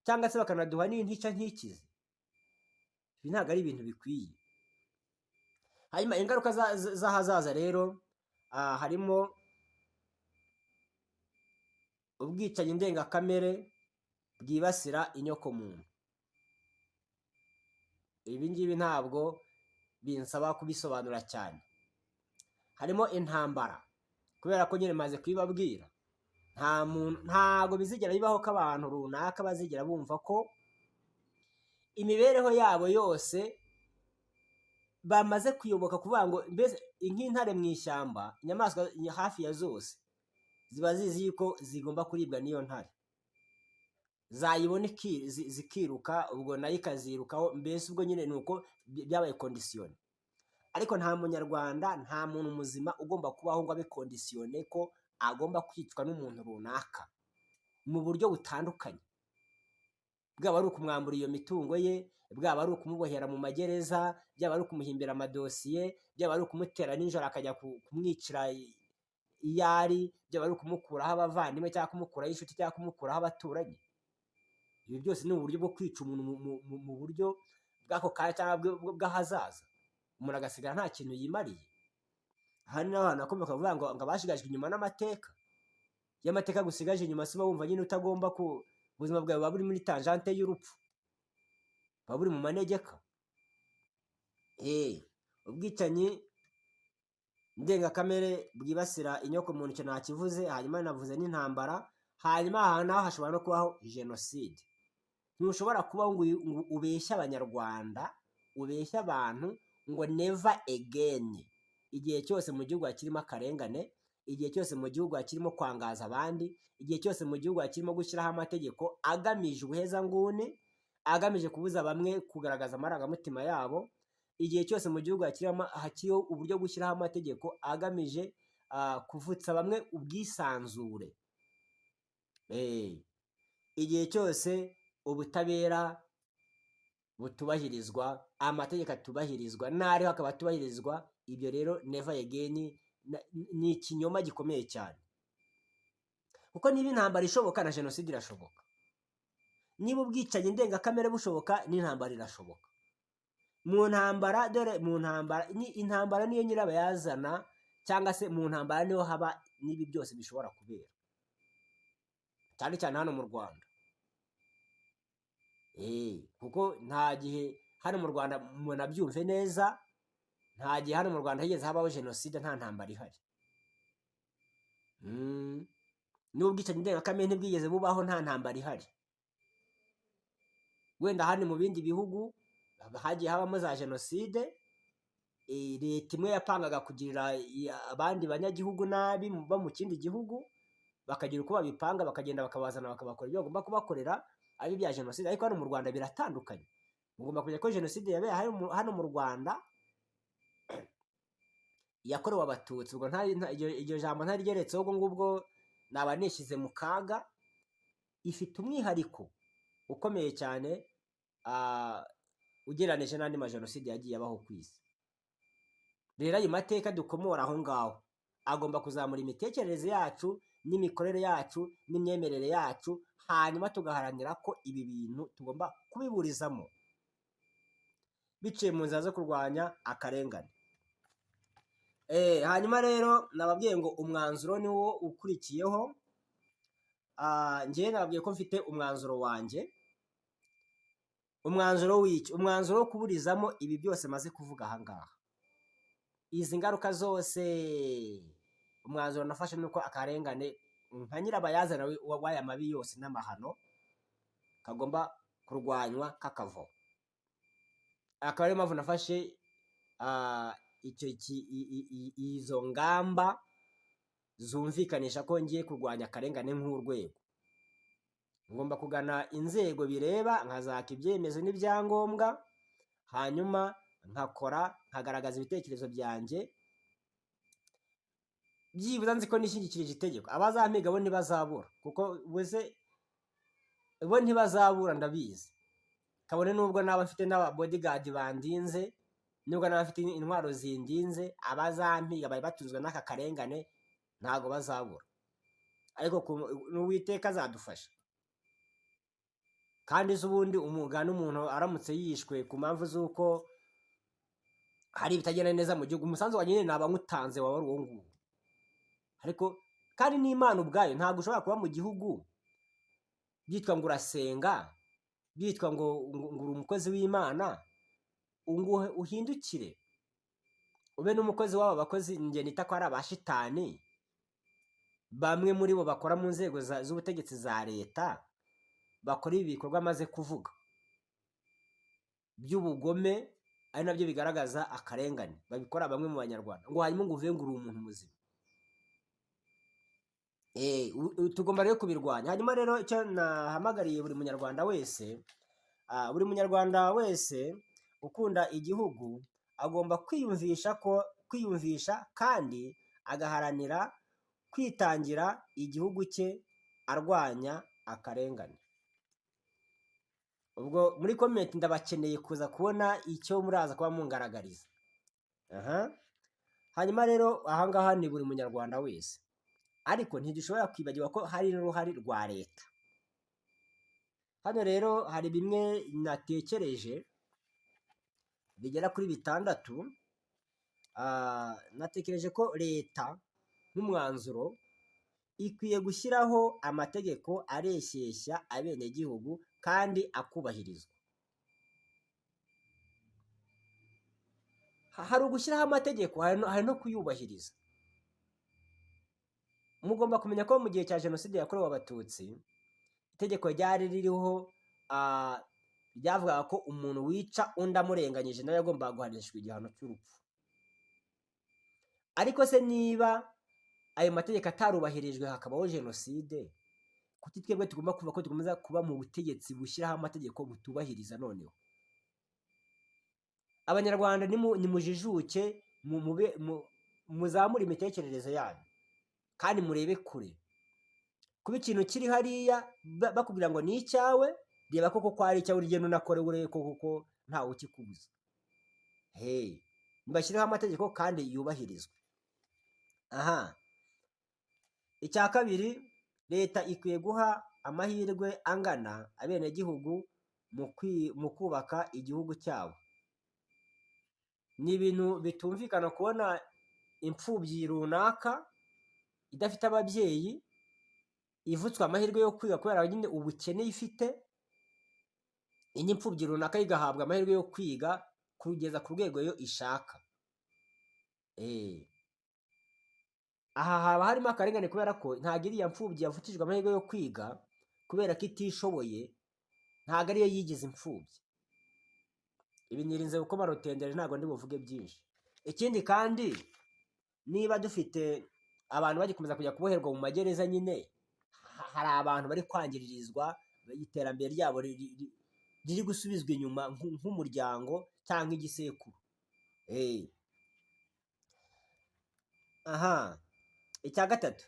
cyangwa se bakanaduha n'intica ntikize. Ibi ntabwo ari ibintu bikwiye. Hanyuma ingaruka z'ahazaza rero, harimo ubwicanyi ndengakamere bwibasira inyokomuntu. Ibi ngibi ntabwo binsaba kubisobanura cyane. Harimo intambara, kubera ko nyine maze kubibabwira, nta muntu, ntabwo bizigera bibaho ko abantu runaka bazigera bumva ko imibereho yabo yose bamaze kuyoboka, kuvuga ngo mbese nk'intare mu ishyamba, inyamaswa hafi ya zose ziba zizi yuko zigomba kuribwa n'iyo ntare. Zayibona zikiruka, ubwo nayo ikazirukaho. Mbese ubwo nyine ni uko byabaye conditionné. Ariko nta Munyarwanda, nta muntu muzima ugomba kubaho ngo abe conditionné ko agomba kwicwa n'umuntu runaka mu buryo butandukanye, bwaba ari ukumwambura iyo mitungo ye, bwaba ari ukumubohera mu magereza, byaba ari ukumuhimbira amadosiye, byaba ari ukumutera nijoro akajya kumwicira iyo ari, byaba ari ukumukuraho abavandimwe cyangwa kumukuraho inshuti cyangwa kumukuraho abaturanyi. Ibi byose ni uburyo bwo kwica umuntu mu buryo bw'ako kanya cyangwa bw'ahazaza, umuntu agasigara nta kintu yimariye. Aha ni naho hantu hakomoka kuvuga ngo abashigajwe inyuma n'amateka. Iyo amateka agusigaje inyuma, si uba wumva nyine utagomba ku ubuzima bwawe buba buri muri tangente y'urupfu, buba buri mu manegeka. Ubwicanyi ndengakamere bwibasira inyokomuntu, icyo nakivuze. Hanyuma navuze n'intambara. Hanyuma aha naho hashobora no kubaho jenoside. Ntushobora kubaho ngo ubeshye Abanyarwanda, ubeshye abantu ngo "never again", igihe cyose mu gihugu hakirimo akarengane, igihe cyose mu gihugu hakirimo kwangaza abandi, igihe cyose mu gihugu hakirimo gushyiraho amategeko agamije ubuhezanguni, agamije kubuza bamwe kugaragaza amarangamutima yabo, igihe cyose mu gihugu hakiriho uburyo gushyiraho amategeko agamije kuvutsa bamwe ubwisanzure, igihe cyose ubutabera butubahirizwa, amategeko atubahirizwa, n'ariho akaba atubahirizwa. Ibyo rero never again ni ikinyoma gikomeye cyane, kuko niba intambara ishoboka, na jenoside irashoboka. Niba ubwicanyi ndengakamere bushoboka, n'intambara irashoboka. Mu ntambara, dore mu ntambara, intambara niyo nyirabayazana, cyangwa se mu ntambara niho haba n'ibi byose bishobora kubera, cyane cyane hano mu Rwanda. Kuko nta gihe hano mu Rwanda, munabyumve neza, nta gihe hano mu Rwanda higeze habaho jenoside nta ntambara ihari. N'ubwicanyi ndengakamere ntibwigeze bubaho nta ntambara ihari. Wenda hano mu bindi bihugu hagiye habamo za jenoside, leta imwe yapangaga kugirira abandi banyagihugu nabi bo mu kindi gihugu, bakagira uko babipanga, bakagenda bakabazana, bakabakora ibyo bagomba kubakorera, ari ibya jenoside. Ariko hano mu Rwanda biratandukanye. Mugomba kumenya ko jenoside yabaye hano mu Rwanda yakorewe Abatutsi, ubwo iryo jambo ntarigeretseho, ubwo ngubwo naba nishyize mu kaga. Ifite umwihariko ukomeye cyane ugereranije n'andi majenoside yagiye abaho ku isi. Rero ayo mateka dukomora aho ngaho agomba kuzamura imitekerereze yacu n'imikorere yacu n'imyemerere yacu, hanyuma tugaharanira ko ibi bintu tugomba kubiburizamo biciye mu nzira zo kurwanya akarengane. Hanyuma rero nababwiye ngo umwanzuro ni wo ukurikiyeho. Njyewe nababwiye ko mfite umwanzuro wanjye. Umwanzuro w'iki? Umwanzuro wo kuburizamo ibi byose maze kuvuga aha ngaha, izi ngaruka zose. Umwanzuro nafashe ni uko akarengane nka nyirabayazana w'aya mabi yose n'amahano kagomba kurwanywa kakavaho. Akaba ariyo mpamvu nafashe izo ngamba zumvikanisha ko ngiye kurwanya akarengane nk'urwego. Ngomba kugana inzego bireba, nkazaka ibyemezo n'ibyangombwa, hanyuma nkakora, nkagaragaza ibitekerezo byanjye, byibuze nzi ko nishyingikirije itegeko. Abazampiga bo ntibazabura, kuko bo ntibazabura, ndabizi. Kabone nubwo naba mfite n'aba bodyguard bandinze, nubwo naba mfite intwaro zindinze, abazampiga bari batunzwe n'aka karengane ntabwo bazabura. Ariko n'Uwiteka azadufasha. Kandi se ubundi umugani, umuntu aramutse yishwe ku mpamvu z'uko hari ibitagenda neza mu gihugu, umusanzu wanjye nyine naba nywutanze, waba ari uwo nguwo. Ariko kandi n'Imana ubwayo, ntabwo ushobora kuba mu gihugu byitwa ngo urasenga, byitwa ngo uri umukozi w'Imana, ngo uhindukire ube n'umukozi w'aba bakozi njye nita ko ari abashitani, bamwe muri bo bakora mu nzego z'ubutegetsi za leta, bakora ibi bikorwa amaze kuvuga by'ubugome, ari nabyo bigaragaza akarengane babikora bamwe mu Banyarwanda, ngo hanyuma ngo uvuge ngo uri umuntu muzima. Tugomba rero kubirwanya. Hanyuma rero icyo nahamagariye buri Munyarwanda wese, buri Munyarwanda wese ukunda igihugu agomba kwiyumvisha kandi agaharanira kwitangira igihugu cye arwanya akarengane. Ubwo muri comment ndabakeneye kuza kubona icyo muraza kuba mungaragariza. Aha. Hanyuma rero ahangaha ni buri Munyarwanda wese, ariko ntidushobora kwibagirwa ko hari n'uruhare rwa leta. Hano rero hari bimwe natekereje bigera kuri bitandatu. Natekereje ko leta nk'umwanzuro ikwiye gushyiraho amategeko areshyeshya abenegihugu kandi akubahirizwa. Hari ugushyiraho amategeko, hari no kuyubahiriza. Mugomba kumenya ko mu gihe cya Jenoside yakorewe Abatutsi, itegeko ryari ririho ryavugaga ko umuntu wica undi amurenganyije nawe yagombaga guhanishwa igihano cy'urupfu. Ariko se niba ayo mategeko atarubahirijwe hakabaho jenoside, kuki twebwe tugomba kuvuga ko dukomeza kuba mu butegetsi bushyiraho amategeko butubahiriza? Noneho Abanyarwanda, nimujijuke, muzamure imitekerereze yanyu kandi murebe kure. Kuba ikintu kiri hariya bakubwira ngo ni icyawe, reba koko ko ari icyawe, ugenda unakore urebe ko koko ntawe ukikubuza. Hey, nibashyireho amategeko kandi yubahirizwe. Aha, icya kabiri, leta ikwiye guha amahirwe angana abenegihugu mu kubaka igihugu cyabo. Ni ibintu bitumvikana kubona imfubyi runaka idafite ababyeyi ivutswa amahirwe yo kwiga kubera nyine ubukene ifite, indi mfubyi runaka igahabwa amahirwe yo kwiga kugeza ku rwego yo ishaka. Aha haba harimo akarengane, kubera ko ntabwo iriya mfubyi yavukijwe amahirwe yo kwiga kubera ko itishoboye, ntabwo ariyo yigize imfubyi. Ibi nirinze gukoma rutenderi, ntabwo ndi buvuge byinshi. Ikindi kandi, niba dufite abantu bagikomeza kujya kuboherwa mu magereza nyine, hari abantu bari kwangiririzwa iterambere ryabo riri gusubizwa inyuma nk'umuryango cyangwa igisekuru. Aha, icya gatatu,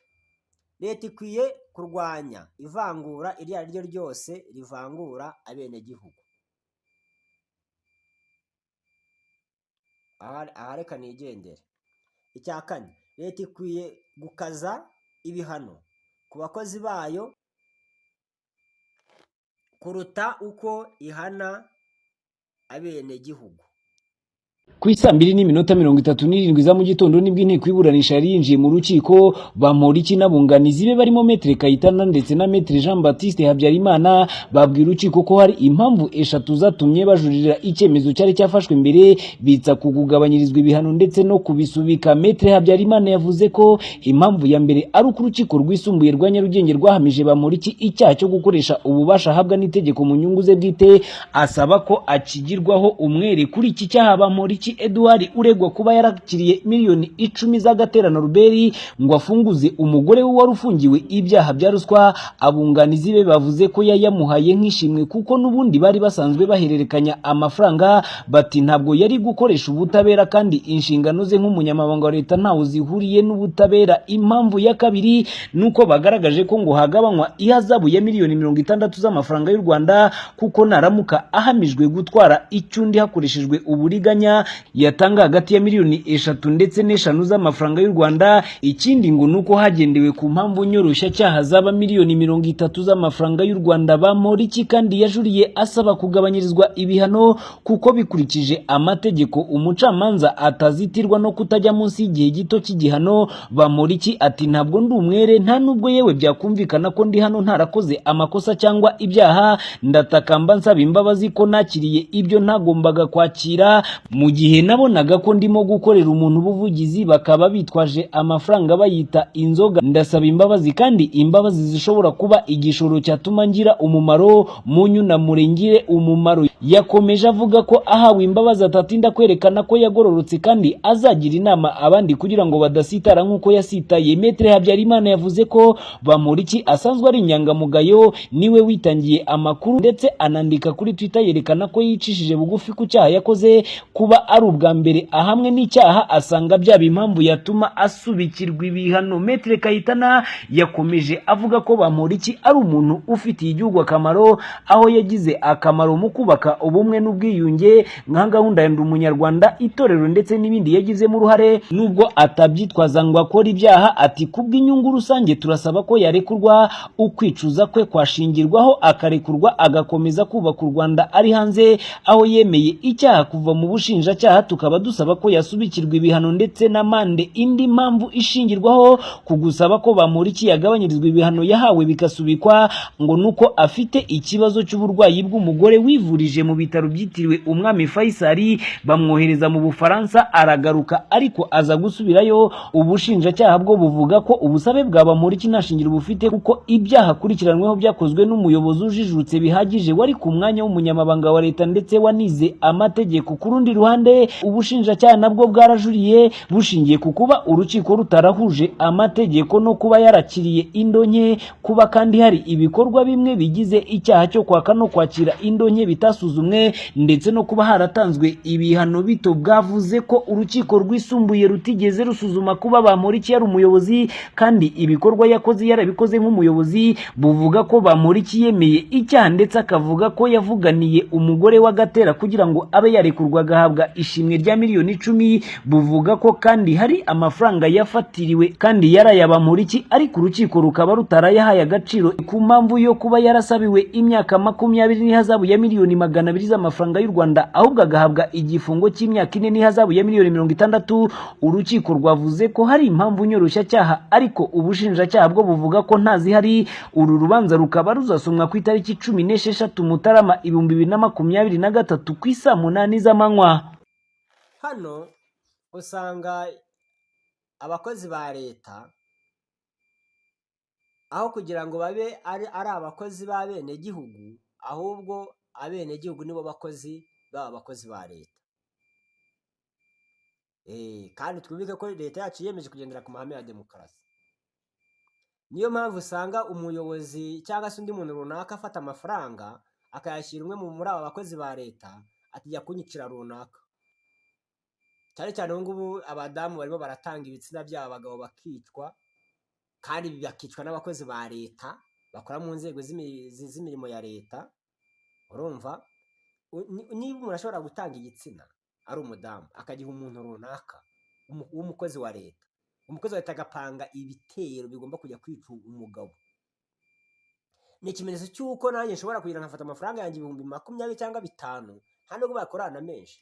leta ikwiye kurwanya ivangura iryo ari ryo ryose rivangura abenegihugu. Aha reka nigendere. Icya kane, leta ikwiye gukaza ibihano ku bakozi bayo kuruta uko ihana abenegihugu. Ku isaa 2:37 za mu gitondo nibwo inteko iburanisha yari yinjiye mu rukiko. Bamporiki n'abunganizi be barimo Maître Kayitana ndetse na Maître Jean Baptiste Habyarimana babwira urukiko ko hari impamvu eshatu zatumye bajuririra icyemezo cyari cyafashwe mbere, bitsa ku kugabanyirizwa ibihano ndetse no kubisubika. Maître Habyarimana yavuze ko impamvu ya mbere ari uko Urukiko Rwisumbuye rwa Nyarugenge rwahamije Bamporiki icyaha cyo gukoresha ububasha ahabwa n'itegeko mu nyungu ze bwite, asaba ko akigirwaho umwere kuri iki cyaha. Bamporiki Edouard uregwa kuba yarakiriye miliyoni 10 z'agaterano Ruberi ngo afunguze umugore we wari ufungiwe ibyaha bya ruswa, abunganizi be bavuze ko yayamuhaye nk'ishimwe kuko n'ubundi bari basanzwe bahererekanya amafaranga. Bati ntabwo yari gukoresha ubutabera kandi inshingano ze nk'umunyamabanga wa leta ntaho zihuriye n'ubutabera. Impamvu ya kabiri ni uko bagaragaje ko ngo hagabanywa ihazabu ya miliyoni 60 z'amafaranga y'u Rwanda, kuko naramuka ahamijwe gutwara icyundi hakoreshejwe uburiganya yatanga hagati ya miliyoni 3 ndetse n'5 z'amafaranga y'u Rwanda. Ikindi ngo nuko hagendewe ku mpamvu nyoroshyacyaha zaba miliyoni 30 z'amafaranga y'u Rwanda. Bamporiki kandi yajuriye asaba kugabanyirizwa ibihano kuko bikurikije amategeko umucamanza atazitirwa no kutajya munsi y'igihe gito cy'igihano. Bamporiki ati ntabwo ndi umwere, nta nubwo yewe byakumvikana ko ndi hano ntarakoze amakosa cyangwa ibyaha. Ndatakamba nsaba imbabazi ko nakiriye ibyo ntagombaga kwakira mu gihe nabonaga ko ndimo gukorera umuntu ubuvugizi, bakaba bitwaje amafaranga bayita inzoga. Ndasaba imbabazi kandi imbabazi zishobora kuba igishoro cyatuma ngira umumaro, munyunamure ngire umumaro. Yakomeje avuga ko ahawe imbabazi atatinda kwerekana ko yagororotse kandi azagira inama abandi kugira ngo badasitara nk'uko yasitaye. Maître Habyarimana yavuze ko Bamporiki asanzwe ari inyangamugayo, niwe witangiye amakuru ndetse anandika kuri Twitter yerekana ko yicishije bugufi ku cyaha yakoze. Kuba ari ubwa mbere ahamwe n'icyaha asanga byaba impamvu yatuma asubikirwa ibihano. Maître Kayitana yakomeje avuga ko Bamporiki ari umuntu ufitiye igihugu akamaro, aho yagize akamaro mu kubaka ubumwe n'ubwiyunge nka gahunda ya Ndi Umunyarwanda, itorero ndetse n'ibindi yagizemo uruhare nubwo atabyitwaza ngo akore ibyaha. Ati kubw'inyungu rusange turasaba ko yarekurwa, ukwicuza kwe kwashingirwaho akarekurwa agakomeza kubaka u Rwanda ari hanze aho yemeye icyaha kuva mu bushinjacyaha, tukaba dusaba ko yasubikirwa ibihano ndetse n'amande. Indi mpamvu ishingirwaho ku gusaba ko Bamporiki yagabanyirizwa ibihano yahawe bigasubikwa ngo nuko afite ikibazo cy'uburwayi bw'umugore wivurije mu bitaro byitiriwe Umwami Faisal, bamwohereza mu Bufaransa aragaruka ariko aza gusubirayo. Ubushinjacyaha bwo buvuga ko ubusabe bwa Bamporiki nta shingiro bufite kuko ibyaha akurikiranyweho byakozwe n'umuyobozi ujijutse bihagije wari ku mwanya w'umunyamabanga wa leta ndetse wanize amategeko. Ku rundi ruhande, ubushinjacyaha nabwo bwarajuriye bushingiye ku kuba urukiko rutarahuje amategeko no kuba yarakiriye indonke, kuba kandi hari ibikorwa bimwe bigize icyaha cyo kwaka no kwakira indonke bitasuzumwe, ndetse no kuba haratanzwe ibihano bito. Bwavuze ko Urukiko Rwisumbuye rutigeze rusuzuma kuba Bamporiki yari umuyobozi kandi ibikorwa yakoze yarabikoze nk'umuyobozi. Buvuga ko Bamporiki yemeye icyaha ndetse akavuga ko yavuganiye umugore wa Gatera kugira ngo abe yarekurwa agahabwa ishimwe rya miliyoni 10. Buvuga ko kandi hari amafaranga yafatiriwe kandi yaraya Bamporiki, ariko urukiko rukaba rutarayahaye agaciro ku mpamvu yo kuba yarasabiwe imyaka 20 n'ihazabu ya miliyoni 200 z'amafaranga y'u Rwanda, ahubwo agahabwa igifungo cy'imyaka 4 n'ihazabu ya miliyoni 60. Urukiko rwavuze ko hari impamvu nyoroshyacyaha, ariko ubushinjacyaha bwo buvuga ko ntazihari. Uru rubanza rukaba ruzasomwa ku itariki 16 Mutarama 2023 ku isaa 8 z'amanywa. Hano usanga abakozi ba leta, aho kugira ngo babe ari abakozi b'abenegihugu, ahubwo abenegihugu nibo bakozi b'aba bakozi ba leta. Kandi twibuke ko leta yacu yiyemeje kugendera ku mahame ya demokarasi. Niyo mpamvu usanga umuyobozi cyangwa se undi muntu runaka afata amafaranga akayashyira umwe muri aba bakozi ba leta, ati jya kunyicira runaka. Cyane cyane ubu ngubu abadamu barimo baratanga ibitsina byabo, abagabo bakicwa, kandi bakicwa n'abakozi ba leta bakora mu nzego z'imirimo ya leta. Urumva niba umuntu ashobora gutanga igitsina ari umudamu akagiha umuntu runaka w'umukozi wa leta, umukozi wa leta agapanga ibitero bigomba kujya kwica umugabo, ni ikimenyetso cy'uko nanjye nshobora kugira nkafata amafaranga yanjye 20,000 cyangwa 5,000, nta nubwo bakorana menshi.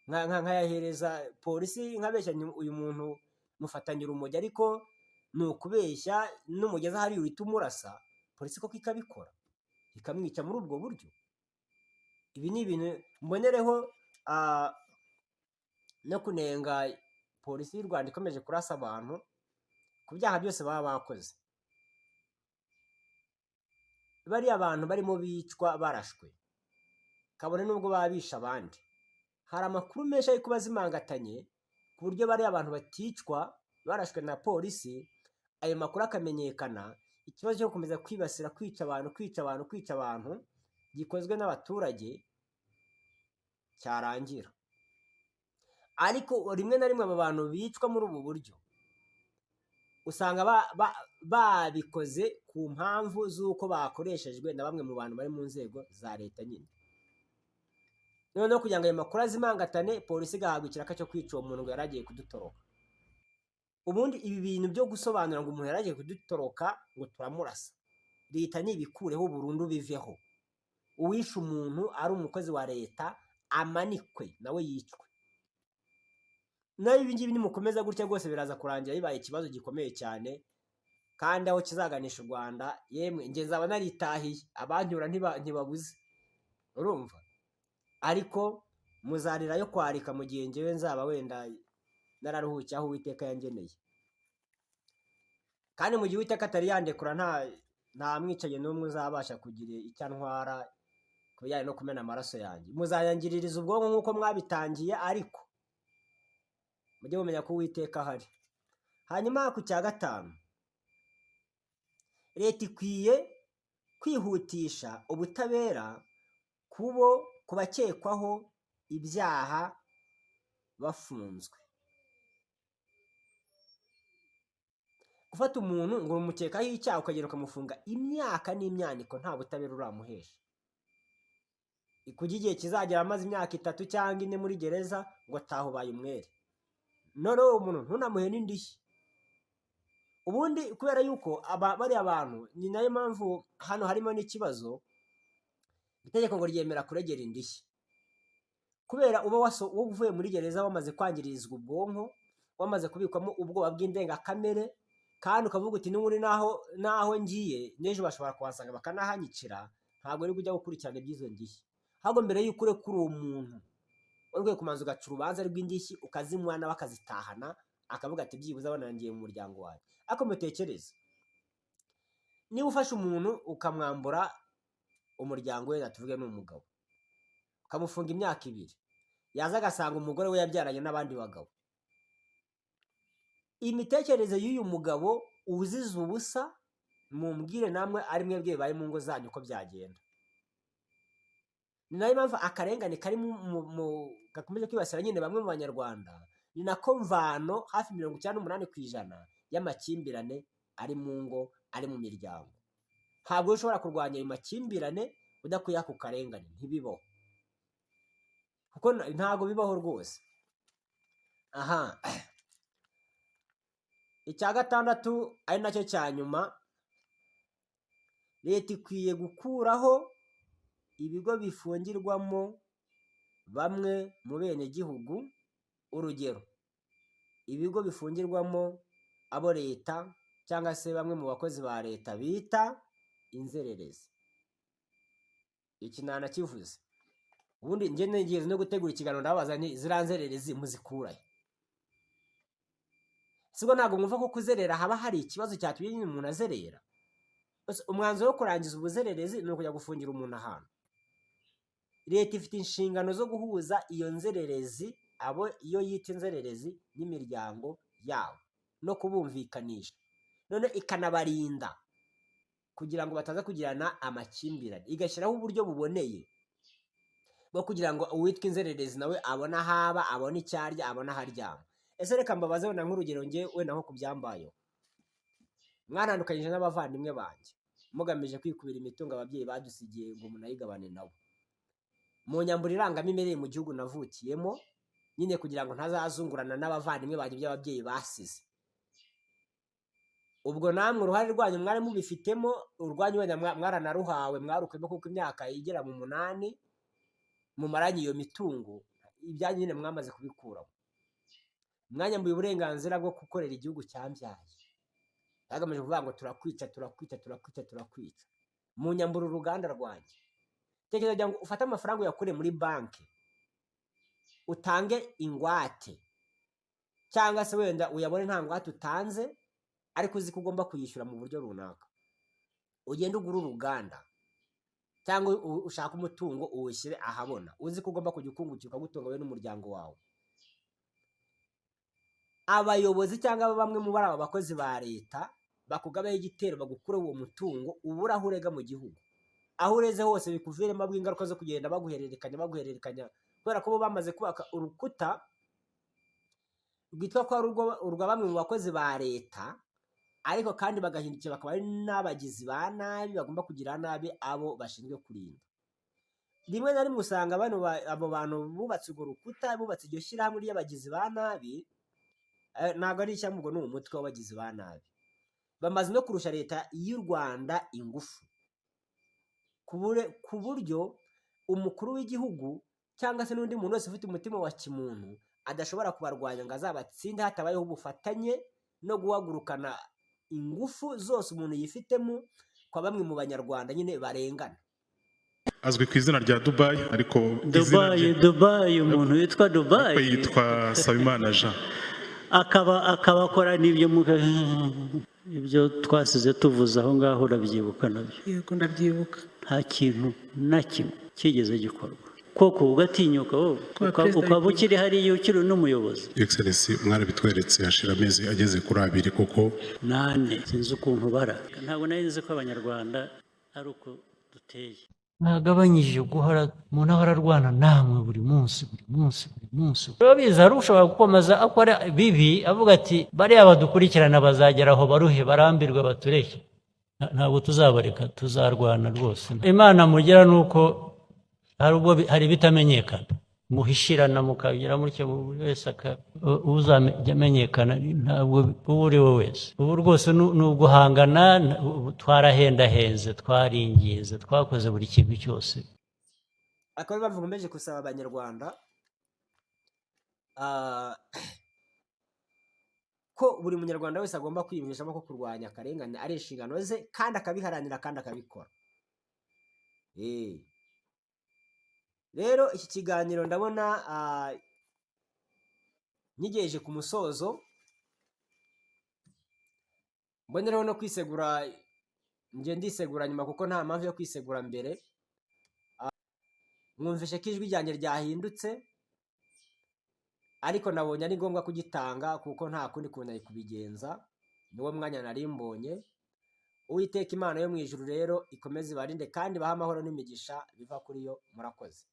Nkayahereza polisi, nkabeshya nti uyu muntu mufatanye urumogi, ariko ni ukubeshya, n'umugeza hariya uhita umurasa, polisi koko ikabikora, ikamwica muri ubwo buryo. Ibi ni ibintu mbonereho no kunenga polisi y'u Rwanda ikomeje kurasa abantu ku byaha byose baba bakoze. Bariya bantu barimo bicwa barashwe, kabone n'ubwo baba bishe abandi, hari amakuru menshi ari kuba azimangatanye ku buryo bariya abantu baticwa barashwe na polisi, ayo makuru akamenyekana. Ikibazo cyo gukomeza kwibasira, kwica abantu, kwica abantu, kwica abantu gikozwe n'abaturage cyarangira. Ariko rimwe na rimwe aba bantu bicwa muri ubu buryo usanga babikoze ku mpamvu z'uko bakoreshejwe na bamwe mu bantu bari mu nzego za leta nyine. Noneho kugira ngo ayo makuru azimangatane, polisi igahabwa ikiraka cyo kwica uwo muntu ngo yari agiye kudutoroka. Ubundi ibi bintu byo gusobanura ngo umuntu yari agiye kudutoroka ngo turamurasa, leta nibikureho burundu, biveho. Uwishe umuntu ari umukozi wa leta amanikwe, nawe yicwe. Naho ibi ngibi nimukomeza gutya rwose biraza kurangira bibaye ikibazo gikomeye cyane, kandi aho kizaganisha u Rwanda, yemwe njye nzaba naritahiye, abancyura ntibabuze, urumva? Ariko muzarira yo kwarika mu gihe njyewe nzaba wenda nararuhukiye aho Uwiteka yangeneye. Kandi mu gihe Uwiteka atari yandekura, nta mwicanyi n'umwe uzabasha kugira icyo antwara ku bijyanye no kumena amaraso yanjye. Muzayangiririza ubwonko nk'uko mwabitangiye, ariko mujye mumenya ko Uwiteka ahari. Hanyuma ku cya gatanu, leta ikwiye kwihutisha ubutabera ku bakekwaho ibyaha bafunzwe. Gufata umuntu ngo umukekaho icyaha ukagenda ukamufunga imyaka n'imyaniko nta butabera uramuhesha, kujya igihe kizagera amaze imyaka 3 cyangwa 4 muri gereza ngo ataha ubaye umwere, noneho uwo muntu ntunamuhe n'indishyi. Ubundi kubera yuko bariya bantu, ni nayo mpamvu hano harimo n'ikibazo, itegeko ngo ryemera kuregera indishyi, kubera uba uvuye muri gereza wamaze kwangirizwa ubwonko, wamaze kubikwamo ubwoba bw'indengakamere, kandi ukavuga uti n'ubundi naho ngiye n'ejo bashobora kuhasanga bakanahanyicira, ntabwo uri kujya gukurikirana iby'izo ndishyi. Ahubwo mbere y'uko urekura uwo muntu, wari ukwiye kubanza ugaca urubanza rw'indishyi, ukazimuha nawe akazitahana, akavuga ati byibuze abana ngiye mu muryango wanjye. Ariko mutekereze, niba ufashe umuntu ukamwambura umuryango we, tuvuge ni umugabo, ukamufunga imyaka 2, yaza agasanga umugore we yabyaranye n'abandi bagabo, imitekerereze y'uyu mugabo uzize ubusa, mumbwire namwe ari mwebwe bibaye mu ngo zanyu uko byagenda. Ni nayo mpamvu akarengane kari gakomeje kwibasira nyine bamwe mu banyarwanda, ni nako mvano hafi 98% y'amakimbirane ari mu ngo, ari mu miryango. Ntabwo ushobora kurwanya ayo makimbirane udakuye ako karengane, ntibibaho, kuko ntabwo bibaho rwose. Aha, icya gatandatu ari nacyo cya nyuma, leta ikwiye gukuraho ibigo bifungirwamo bamwe mu benegihugu. Urugero, ibigo bifungirwamo abo leta cyangwa se bamwe mu bakozi ba leta bita inzererezi. Iki nanakivuze ubundi njye nigeze no gutegura ikiganiro, ndababaza nti ziriya nzererezi muzikurahe? Sibwo ntabwo mwumva ko kuzerera haba hari ikibazo cyatumye nyine umuntu azerera? Umwanzuro wo kurangiza ubuzererezi ni ukujya gufungira umuntu ahantu. Leta ifite inshingano zo guhuza iyo nzererezi, abo iyo yita inzererezi, n'imiryango yabo, no kubumvikanisha, none ikanabarinda kugira ngo bataza kugirana amakimbirane, igashyiraho uburyo buboneye bwo kugira ngo uwitwa inzererezi nawe abone aho aba, abone icyo arya, abone aho aryama. Ese reka mbabaze wenda nk'urugero, njye wenda nko ku byambayeho, mwarandukanyije n'abavandimwe banjye mugamije kwikubira imitungo ababyeyi badusigiye ngo munayigabane nabo, mu nyambura irangamimerere mu gihugu navukiyemo nyine, kugira ngo ntazazungurana n'abavandimwe banjye by'ababyeyi basize. Ubwo namwe uruhare rwanyu mwari mubifitemo, urwanyu wenda mwaranaruhawe, mwarukuyemo, kuko imyaka igera mu 8 mumaranye iyo mitungo Ibyanyu nyine mwamaze kubikuramo. Mwanyambuye uburenganzira bwo gukorera igihugu cyambyaye, bagamije kuvuga ngo turakwica, turakwica, turakwica, turakwica. Munyambura uruganda rwanjye. Tekereza kugira ngo ufate amafaranga uyakure muri banki, utange ingwate, cyangwa se wenda uyabone nta ngwate utanze, ariko uzi ko ugomba kuyishyura mu buryo runaka, ugende ugure uruganda cyangwa ushake umutungo uwushyire ahabona, uzi ko ugomba kujya ukungukira, ukagutunga wowe n'umuryango wawe. Abayobozi cyangwa bamwe muri aba bakozi ba leta bakugabaho igitero, bagukure uwo mutungo, ubure aho urega mu gihugu. Aho ureze hose bikuviremo ingaruka zo kugenda baguhererekanya, baguhererekanya, kubera ko bo bamaze kubaka urukuta rwitwa ko ari urwa bamwe mu bakozi ba leta, ariko kandi bagahindukira bakaba ari n'abagizi ba nabi bagomba kugira nabi abo bashinzwe kurinda. Rimwe na rimwe usanga bano abo bantu bubatse urwo rukuta, bubatse iryo shyirahamwe ry'abagizi ba nabi, ntabwo ari ishyirahamwe, ubwo ni umutwe w'abagizi ba nabi, bamaze no kurusha leta y'u Rwanda ingufu, ku buryo umukuru w'igihugu cyangwa se n'undi muntu wese ufite umutima wa kimuntu adashobora kubarwanya ngo azabatsinde hatabayeho ubufatanye no guhagurukana ingufu zose umuntu yifitemo kwa bamwe mu Banyarwanda nyine barengana. Azwi ku izina rya Dubai, ariko izina Dubayi. rye Dubayi, umuntu witwa ariko Dubayi. Yitwa Nsabimana Jean. Akaba akora n'ibyo ibyo twasize tuvuze aho ngaho, urabyibuka nabyo? Yego, ndabyibuka. Nta kintu na kimwe cyigeze gikorwa koko, ugatinyuka wowe Kuba perezida wa ukaba repubulika. ukiri hariya, ukiri n'umuyobozi. Excellency, mwarabitweretse hashira amezi ageze kuri 2 kuko nane, sinzi ukuntu bara, ntabwo nari nzi ko Abanyarwanda ari uko duteye. Mwagabanyije guhora umuntu ahora arwana namwe buri munsi, buri munsi, buri munsi. Urabizi, hari ushobora gukomeza akora bibi avuga ati bariya badukurikirana bazagera aho baruhe, barambirwe, batureke. Ntabwo tuzabareka, tuzarwana rwose. Imana mugira ni uko hari ubwo hari ibitamenyekana, muhishirana, mukagira mutyo, buri wese uzajya amenyekana ntabwo uwo uri we wese. Ubu rwose ni uguhangana, ubu twarahendahenze, twaringinze, twakoze buri kintu cyose. Akaba ariyo mpamvu nkomeje gusaba Abanyarwanda ko buri Munyarwanda wese agomba kwiyumvishamo ko kurwanya akarengane ari inshingano ze, kandi akabiharanira, kandi akabikora. Rero iki kiganiro ndabona nkigejeje ku musozo, mbonereho no kwisegura. Njye ndisegura nyuma kuko nta mpamvu yo kwisegura mbere. Mwumvishe ko ijwi ryanjye ryahindutse, ariko nabonye ari ngombwa kugitanga kuko nta kundi kuntu nari kubigenza, niwo mwanya nari mbonye. Uwiteka Imana yo mu ijuru rero ikomeze ibarinde kandi ibahe amahoro n'imigisha biva kuri yo. Murakoze.